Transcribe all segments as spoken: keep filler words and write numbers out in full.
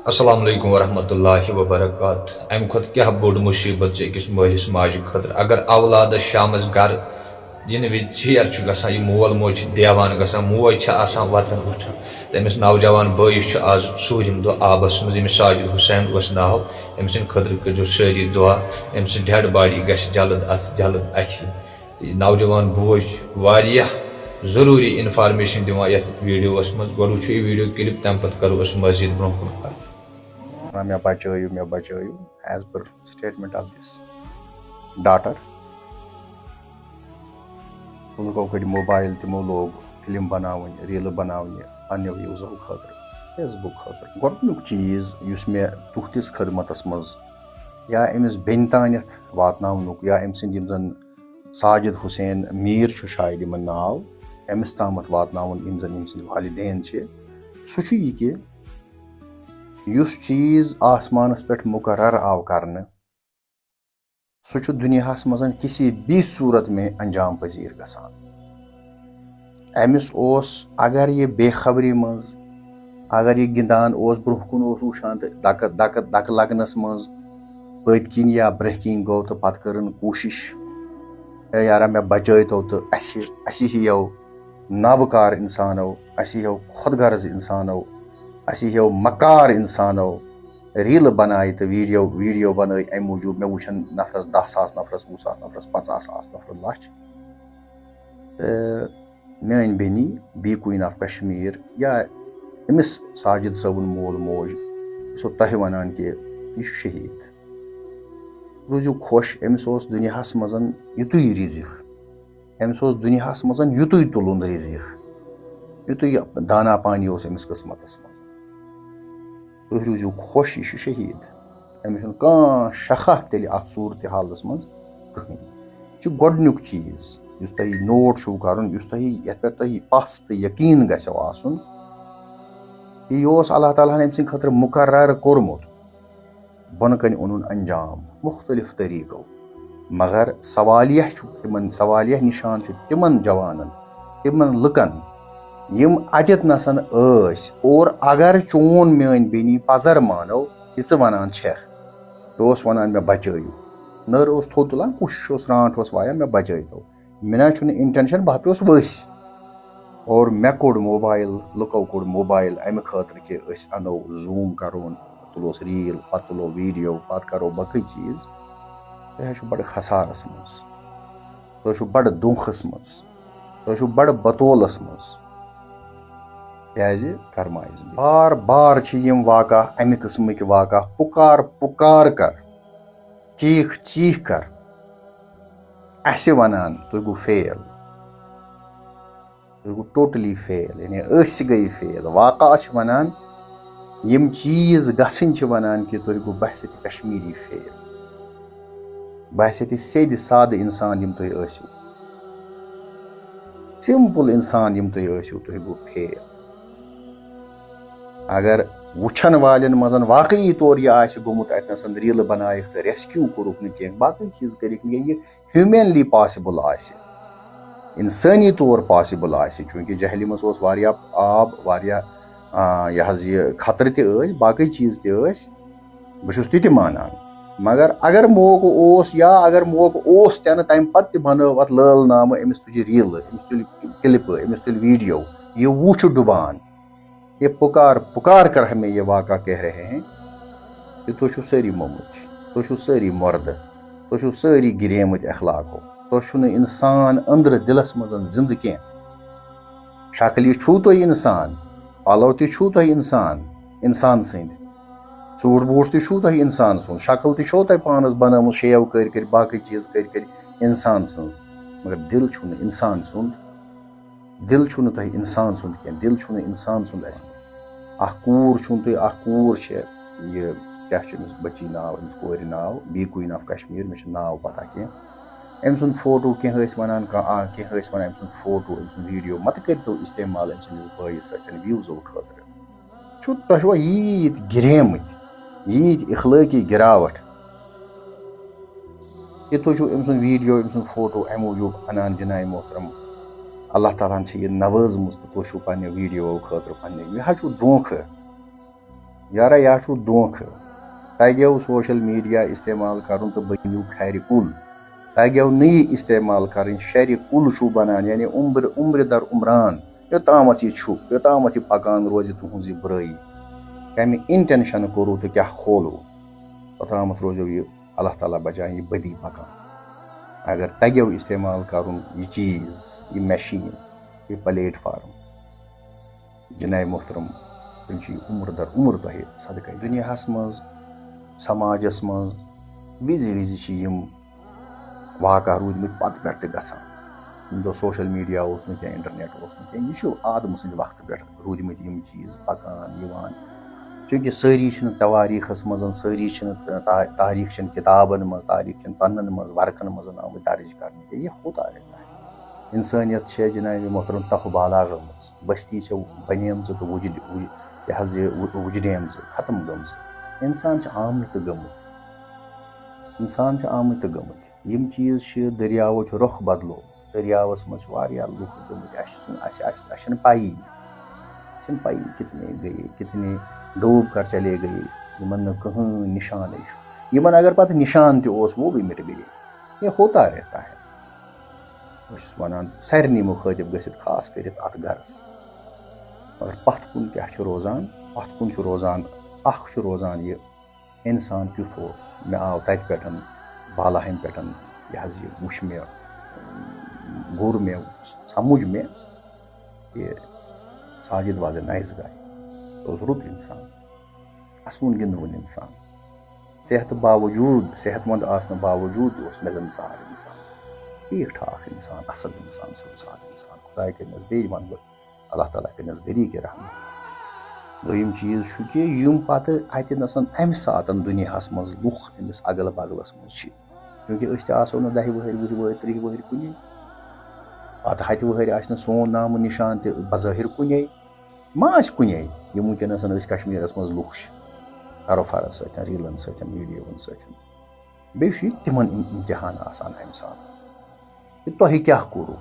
السلام علیکم ورحمۃ اللہ وبرکاتہ۔ امہِ کھۄتہٕ کیٛاہ بوٚڑ مُصیبت چھِ أکِس مٲلِس ماجہِ خٲطرٕ؟ اگر اولادس شامس گرٕ یِنہٕ وِزِ ژیر چھُ گژھان، یہِ مول موج چھِ دیوان گژھان، موج چھِ آسان وطن وٕچھان۔ تٔمِس نوجوان بٲیِس چھُ آز ژوٗرِم دۄہ آبس منٛز، ییٚمِس ساجد حسین اوس ناو، أمۍ سٕنٛدِ خٲطرٕ کٔرۍزیو سٲری دُعا، أمۍ سٕنٛز ڈیڈ باڈی گژھِ جلد اتھ، جلد اتھِ۔ تہٕ یہِ نوجوان بوے چھُ واریاہ ضروٗری انفارمیشن دِوان یتھ ویڈیوس منٛز۔ گۄڈٕ وٕچھو یہِ ویڈیو کلپ، تمہِ پتہٕ کرو أسۍ مزید برونٛہہ کُن کتھ۔ ونان، "مےٚ بچٲیِو، مےٚ بچٲیِو"، as per statement of this daughter۔ لُکو کٔڑۍ موبایل، تِمو لوگ فلم بناوٕنۍ، ریلہٕ بناونہِ پننیو ویوزو خٲطرٕ، فیس بُک خٲطرٕ۔ گۄڈٕنیُک چیٖز یُس مےٚ تُہنٛدِس خدمتس منٛز یا أمِس بیٚنہِ تانٮ۪تھ واتناونُک، یا أمۍ سٕنٛدۍ یِم زن ساجد حسین میٖر چھُ شاید یِمن ناو، أمِس تامَتھ واتناوُن، یِم زَن أمۍ سٕنٛدۍ والدین چھِ، سُہ چھُ یہِ کہِ یُس چیٖز آسمانَس پٮ۪ٹھ مُقرر آو کرنہٕ، سُہ چھُ دُنیاہَس منٛز کسی بھی صورت میں انجام پذیر گژھان۔ أمِس اوس، اگر یہِ بے خبری منٛز، اگر یہِ گِنٛدان اوس، برٛونٛہہ کُن اوس وٕچھان تہٕ دَکہٕ، دَکہٕ، دَکہٕ لَگنَس منٛز پٔتۍ کِنۍ یا برٛونٛہہ کِنۍ گوٚو تہٕ پَتہٕ کٔرٕن کوٗشِش، "اے یارا، مےٚ بچٲیتو"، تہٕ اَسہِ، اَسہِ ہِیو نابکار اِنسانو، اَسہِ ہِیو خۄد غرض اِنسانو، اَسہِ ہِیو مکار اِنسانو ریٖلہٕ بنایہِ تہٕ ویٖڈیو، ویٖڈیو بنٲے اَمہِ موٗجوٗب، مےٚ وٕچھن نفرس دَہ ساس نفرس، وُہ ساس نفرس، پنٛژاہ ساس نفرس، لچھ۔ تہٕ میٲنۍ بیٚنی، بی queen of کشمیر، یا أمِس ساجد صٲبُن مول موج، بہٕ چھُسو تۄہہِ وَنان کہِ یہِ چھُ شہیٖد۔ روٗزِو خۄش، أمِس اوس دُنیاہَس منٛز یُتُے رِزِق، أمِس اوس دُنیاہَس منٛز یُتُے تُلُن رِزِق، یُتُے دانا پانی اوس أمِس قٕسمَتَس منٛز۔ تُہۍ روٗزِو خۄش، یہِ چھُ شہیٖد۔ أمِس چھُنہٕ کانٛہہ شکھا تیٚلہِ اَتھ صوٗرتِ حالَس منٛز کٕہٕنۍ۔ یہِ چھُ گۄڈٕنیُک چیٖز یُس تۄہہِ نوٹ چھُو کَرُن، یُس تۄہہِ، یَتھ پٮ۪ٹھ تۄہہِ پَژھ تہٕ یقیٖن گژھیو آسُن۔ یہِ اوس اللہ تعالیٰ ہَن أمۍ سٕنٛدِ خٲطرٕ مُقرر کوٚرمُت۔ بۄنہٕ کَنہِ اوٚنُن انجام مُختٔلِف طریٖقو، مگر سوالیہ چھُ تِمن، سوالیہ نِشان چھُ تِمن جوانن، تِمن لُکن، یِم اَتٮ۪تھ نَسَن ٲسۍ۔ اور اگر چون، میٲنۍ بیٚنی، پزر مانو، یہِ ژٕ وَنان چھَکھ، ژٕ اوس وَنان، "مےٚ بچٲیِو"، نٔر اوس تھوٚد تُلان، کوٗشِش اوس، سرٛانٛٹھ اوس وایان، "مےٚ بچٲیتو"، مےٚ نہ چھُنہٕ intention، بہٕ ہا پیوس ؤسۍ۔ اور مےٚ کوٚڑ موبایل، لُکو کوٚڑ موبایل اَمہِ خٲطرٕ کہِ أسۍ اَنو، زوٗم کَرون، پَتہٕ تُلوس ریٖل، پَتہٕ تُلو ویٖڈیو، پَتہٕ کَرو باقٕے چیٖز۔ تۄہہِ حظ چھُ بَڑٕ خسارَس منٛز، تۄہہِ چھُ بَڑٕ دھوکھَس منٛز، تۄہہِ چھُ بَڑٕ بتولَس منٛز۔ کیٛازِ؟ کرمایز بار بار چھِ یِم واقعہ، اَمہِ قٕسمٕکۍ واقعہ، پُکار پُکار کر، چیٖخ چیٖخ کر، اَسہِ وَنان، "تُہۍ گوٚو فیل، تُہۍ گوٚو totally فیل"، یعنی أسۍ گٔے فیل۔ واقعہ چھِ وَنان، یِم چیٖز گژھٕنۍ چھِ وَنان کہِ تُہۍ گوٚو بحثیت کشمیٖری فیل، بحثیت سیٚدِ سادٕ اِنسان یِم تُہۍ ٲسِو، سمپل اِنسان یِم تُہۍ ٲسِو، تُہۍ گوٚو فیل۔ اگر وٕچھن والٮ۪ن منٛز واقعی طور یہِ آسہِ گوٚمُت، اَتہِ نَسَن ریٖلہٕ بنایَکھ تہٕ rescue کوٚرُکھ نہٕ کینٛہہ، باقٕے چیٖز کٔرِکھ نہٕ کینٛہہ، یہِ humanly possible آسہِ، اِنسٲنی طور possible آسہِ، چوٗنٛکہِ جہلِمَس اوس واریاہ آب، واریاہ، آ، یہِ حظ یہِ خطرٕ تہِ ٲسۍ، باقٕے چیٖز تہِ ٲسۍ، بہٕ چھُس تہِ تہِ مانان۔ مگر اگر موقعہٕ اوس، یا اگر موقعہٕ اوس تہِ نہٕ، تَمہِ پَتہٕ تہِ بَنٲو اَتھ لٲل نامہٕ، أمِس تُجہِ ریٖلہٕ، أمِس تُلہِ کِلپہٕ، أمِس تُلہِ ویٖڈیو، یہِ وُہ چھُ ڈُبان۔ یہ پکار، پکار کر ہمیں یہ واقعہ کہہ رہے ہیں کہ تُہۍ چھِو سٲری موٚمٕتۍ، تُہۍ چھِو سٲری مردٕ، تُہۍ چھِو سٲری گریمٕتۍ اخلاقو، تُہۍ چھِو نہٕ انسان أنٛدرٕ دِلس منٛز زندٕ کینٛہہ۔ شکلہِ چھِو تُہۍ انسان، پلو تہِ چھِو تُہۍ انسان، انسان سٕنٛدۍ، سوٗٹ بوٗٹ تہِ چھُو تۄہہِ انسان سُنٛد، شکل تہِ چھو تۄہہِ پانس بنٲومٕژ، شیو کٔرۍ کٔرۍ، باقٕے چیٖز کٔرۍ کٔرۍ انسان سٕنٛز، مگر دِل چھُو نہٕ انسان سُنٛد۔ دِل چھُنہٕ تۄہہِ اِنسان سُنٛد کینٛہہ، دِل چھُنہٕ اِنسان سُنٛد اَسہِ کینٛہہ۔ اَکھ کوٗر چھُنہٕ تُہۍ، اَکھ کوٗر چھےٚ، یہِ کیٛاہ چھُ أمِس بٔچی ناو، أمِس کورِ ناو، بی queen of کشمیر، مےٚ چھُنہٕ ناو پَتہ کینٛہہ۔ أمۍ سُنٛد فوٹو کینٛہہ ٲسۍ وَنان، کانٛہہ آ، کینٛہہ ٲسۍ وَنان أمۍ سُنٛد فوٹو، أمۍ سُنٛد ویٖڈیو، مَتہٕ کٔرۍتو استعمال أمۍ سٕنٛدِس بٲیِس سۭتۍ وِوزو خٲطرٕ۔ چھُ، تۄہہِ چھُوا ییٖتۍ گِریمٕتۍ، ییٖتۍ اخلٲقی گِراوَٹھ؟ یہِ تُہۍ چھِو أمۍ سُنٛد ویٖڈیو، أمۍ سُنٛد فوٹو اَمہِ موٗجوٗب اَنان، جِناب محترم، اللہ تعالیٰ ہَن چھِ یہِ نوٲزمٕژ تہٕ تُہۍ چھِو پنٛنہِ ویٖڈیو خٲطرٕ پنٛنہِ، یہِ حظ چھُو دھوکہٕ۔ یارا، یا چھُو دھوکہٕ۔ تۄہہِ گیو سوشل میڈیا استعمال کرُن تہٕ بٔنِو کھرِ کُل۔ تۄہہِ گیو نہٕ یہِ استعمال کرٕنۍ، شرِ کُل چھُو بنان، یعنی عمر، عمر در عمران۔ یوٚتامَتھ یہِ چھُ، یوٚتامَتھ یہِ پکان روزِ تُہنٛز یہِ بُرٲیی، کمہِ انٹینشن کوٚروٕ تہٕ کیٛاہ کھولوٕ، توٚتامَتھ روزیو یہِ اللہ تعالیٰ بچان یہِ بدی پکان۔ اگر تۄہہِ گیو استعمال کرُن یہِ چیٖز، یہِ مشین، یہِ پلیٹ فارم، جناب محترم، تیٚلہِ چھُ یہِ عمر در عمر تۄہہِ صدقے۔ دُنیاہَس منٛز، سماجَس منٛز وِزِ وِزِ چھِ یِم واقعہ روٗدۍمٕتۍ پتہٕ پٮ۪ٹھ تہِ گژھان۔ ییٚمہِ دۄہ سوشل میڈیا اوس نہٕ کینٛہہ، انٹرنیٹ اوس نہٕ کینٛہہ، یہِ چھُ آدمہٕ سٕنٛدِ وقتہٕ پٮ۪ٹھ روٗدۍمٕتۍ یِم چیٖز پکان یِوان۔ چوٗنٛکہِ سٲری چھِنہٕ توٲریٖخَس منٛز، سٲری چھِنہٕ تا-، تاریٖخ چھِنہٕ کِتابَن منٛز، تاریٖخ چھِنہٕ پَنَن منٛز، ورقَن منٛز آمٕتۍ درٕج کرنہٕ کینٛہہ۔ یہِ ہوتا رہتا ہے۔ انسانیت چھےٚ جناب محترم تہٕ بالا گٔمٕژ، بستی چھےٚ بنیمژٕ تہٕ وُجد-، وُج-، یہِ حظ یہِ وُ-، وُجڈیمژٕ، ختم گٔمژٕ۔ انسان چھِ آمٕتۍ تہٕ گٔمٕتۍ۔ انسان چھِ آمٕتۍ تہٕ گٔمٕتۍ۔ یِم چیٖز چھِ، دٔریاوو چھُ رۄخ بدلومُت۔ دٔریاوَس منٛز چھِ واریاہ لُکھ گٔمٕتۍ۔ اَسہِ چھُنہٕ، اَسہِ، اَسہِ، اَسہِ چھَنہٕ پَیی۔ اَسہِ چھَنہٕ پَیی کِتنے گٔیے، کِتنے ڈوٗب کر چلے گٔیے، یِمَن نہٕ کٕہٕنۍ نِشانٕے چھُ۔ یِمَن اگر پَتہٕ نِشان تہِ اوس، وہ بھی مِٹ گٔیے۔ یہ ہوتا رہتا ہے۔ بہٕ چھُس وَنان سارنٕے مُخٲطِب گٔژھِتھ، خاص کٔرِتھ اَتھ گَرَس۔ مگر پَتھ کُن کیٛاہ چھُ روزان؟ پَتھ کُن چھُ روزان، اَکھ چھُ روزان یہِ اِنسان کیُتھ اوس۔ مےٚ آو تَتہِ پٮ۪ٹھ، بالاہَن پٮ۪ٹھ، یہِ حظ یہِ وُچھ مےٚ، گوٚر مےٚ، سَمُجھ مےٚ کہِ Sajid was a nice guy۔ سُہ اوس رُت اِنسان، اَسوُن گِنٛدوُن اِنسان۔ صحتہٕ باوجوٗد، صحت مند آسنہٕ باوجوٗد تہِ اوس مِلنسار اِنسان، ٹھیٖک ٹھاک اِنسان، اَصٕل اِنسان، سُہ اوس اَکھ اِنسان۔ خۄداے کٔرِنَس بیٚیہِ وَنہٕ بہٕ، اللہ تعالیٰ کٔرِنَس غریٖقِ رحمت۔ دوٚیِم چیٖز چھُ کہِ یِم پَتہٕ اَتہِ نَسَن اَمہِ ساتَن دُنیاہَس منٛز لُکھ أمِس اگل بگلَس منٛز چھِ، چوٗنٛکہِ أسۍ تہِ آسو نہٕ دَہہِ وٕہٕرۍ، وُہہِ وٕہٕرۍ، ترٛیٚیہِ وٕہٕرۍ کُنی۔ پَتہٕ ہَتہِ وٕہٕرۍ آسہِ نہٕ سون نام و نِشان تہِ بظٲہِر کُنے، ما آسہِ کُنے۔ یِم وٕنکیٚنَس أسۍ کشمیٖرَس منٛز لُکھ چھِ، کَرو فرض سۭتۍ، ریٖلَن سۭتۍ، ویٖڈیوَن سۭتۍ۔ بیٚیہِ چھُ یہِ تِمَن اِم-، اِمتِحان آسان اَمہِ ساتہٕ۔ کہِ تۄہہِ کیٛاہ کوٚروٕ؟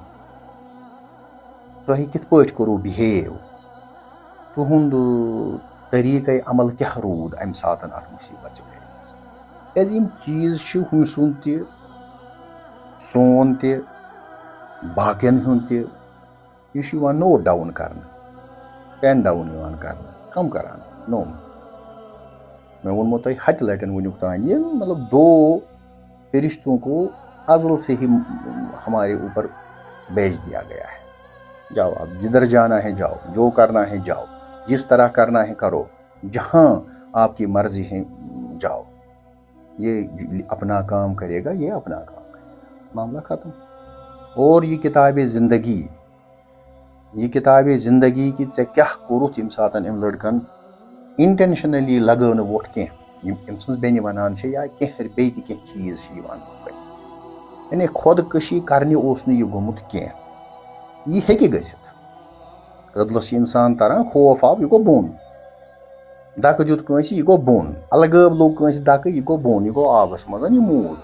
تۄہہِ کِتھ پٲٹھۍ کوٚروٕ بِہیو؟ تُہُنٛد طریٖقَے عمل کیٛاہ روٗد اَمہِ ساتَن اَتھ مُصیٖبت چہِ گَرِ منٛز؟ کیٛازِ یِم چیٖز چھِ ہُمۍ سُنٛد تہِ، سون تہِ، باقیَن ہُنٛد تہِ۔ یہِ چھُ یِوان نوٹ ڈاوُن کرنہٕ، پین ڈاوُن یِوان کرنہٕ، کم کران نوم۔ مےٚ ووٚنمو تۄہہِ ہتہِ لٹٮ۪ن وٕنیُک تام، یہِ مطلب دو فرشتوں کو ازل سے ہی ہمارے اوپر بھیج دیا گیا ہے۔ جاؤ، آپ جدھر جانا ہے جاؤ، جو کرنا ہے جاؤ، جس طرح کرنا ہے کرو، جہاں آپ کی مرضی ہے جاؤ۔ یہ اپنا کام کرے گا، یہ اپنا کام کرے گا، معاملہ ختم۔ اور یہ کتاب زندگی، یہِ کِتابے زندگی کہِ ژےٚ کیٛاہ کوٚرُتھ ییٚمہِ ساتَن أمۍ لٔڑکَن intentionally لگٲو نہٕ وۄٹھ کینٛہہ۔ یِم أمۍ سٕنٛز بیٚنہِ وَنان چھےٚ یا کینٛہہ بیٚیہِ تہِ کینٛہہ چیٖز چھِ یِوان برٛونٛہہ کَنہِ۔ یعنی خۄدکٔشی کَرنہِ اوس نہٕ یہِ گوٚمُت کینٛہہ۔ یہِ ہیٚکہِ گٔژھِتھ۔ کٔدلَس چھِ اِنسان تَران، خوف آو، یہِ گوٚو بۄن۔ دَکہٕ دیُت کٲنٛسہِ، یہِ گوٚو بۄن۔ الگٲب لوٚگ کٲنٛسہِ دَکہٕ، یہِ گوٚو بۄن، یہِ گوٚو آبَس منٛز، یہِ موٗد۔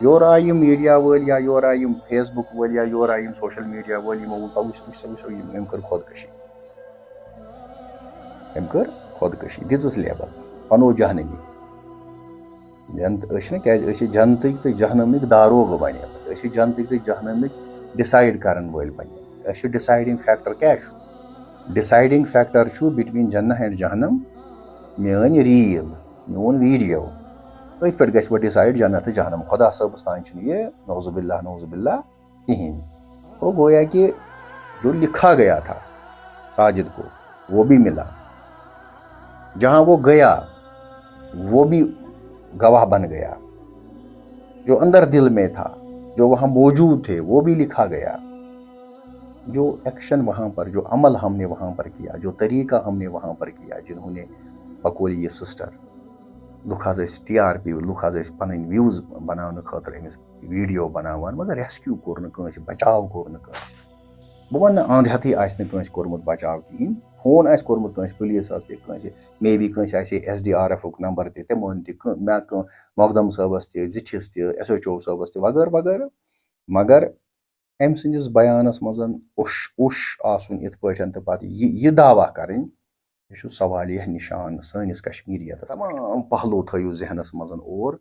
یورٕ آیہِ یِم میٖڈیا وٲلۍ یا یورٕ آیہِ یِم Facebook وٲلۍ یا یورٕ آیہِ یِم social media وٲلۍ، یِمو ووٚن، "پَتہٕ وٕچھ، وٕچھ سا، وٕچھ سا، یِم، أمۍ کٔر خۄدکٔشی۔ أمۍ کٔر خۄدکٔشی، دِژٕس لیبل، بَنوو جہنمی۔" جنت، أسۍ چھِنہ، کیٛازِ أسۍ چھِ جنتٕکۍ تہٕ جہنمٕکۍ داروغ بَنیمٕتۍ، أسۍ چھِ جنتٕکۍ تہٕ جہنمٕکۍ decide کَرَن وٲلۍ بَنیمٕتۍ۔ أسۍ چھِ deciding factor کیٛاہ چھُ؟ Deciding factor چھُ between جنہ and جہنم میٲنۍ ریٖل، میون ویٖڈیو۔ أتھۍ پٮ۪ٹھ گژھِ وۄنۍ decide جنت تہٕ جہنم۔ خۄدا صٲبَس تام چھُنہٕ یہِ، نعوذ باللہ، نعوذ باللہ، کِہیٖنۍ۔ گوٚو گویا کہ جو لکھا گیا تھا ساجد کو، وہ بھی ملا۔ جہاں وہ گیا، وہ بھی گواہ بن گیا۔ جو اندر دل میں تھا، جو وہاں موجود تھے، وہ بھی لکھا گیا۔ جو ایکشن وہاں پر، جو عمل ہم نے وہاں پر کیا، جو طریقہ ہم نے وہاں پر کیا، جنہوں نے پکولی یہ سسٹر، لُکھ حظ ٲسۍ ٹی آر پی، لُکھ حظ ٲسۍ پَنٕنۍ views بَناونہٕ خٲطرٕ أمِس ویٖڈیو بَناوان، مگر rescue کوٚر نہٕ کٲنٛسہِ، بچاو کوٚر نہٕ کٲنٛسہِ۔ بہٕ وَنہٕ نہٕ اَنٛد ہٮ۪تھٕے آسہِ نہٕ کٲنٛسہِ کوٚرمُت بچاو کِہیٖنۍ، فون آسہِ کوٚرمُت کٲنٛسہِ پُلیٖسَس تہِ، کٲنٛسہِ، maybe کٲنٛسہِ آسہِ ہے ایس ڈی آر ایفُک نمبر تہِ، تِمَن تہِ، کٲ-، مےٚ کٲ-، مقدم صٲبَس تہِ، زِٹھِس تہِ، ایس ایچ او صٲبَس تہِ، وغٲرٕ وغٲرٕ۔ مگر أمۍ سٕنٛدِس بیانَس منٛز اوٚش، اوٚش آسُن یِتھ پٲٹھۍ تہٕ پَتہٕ یہِ، یہِ دعویٰ کَرٕنۍ، یہِ چھُ سوالیہ نِشان سٲنِس کشمیٖریتس۔ تمام پہلو تھٲیِو ذہنس منٛز اور۔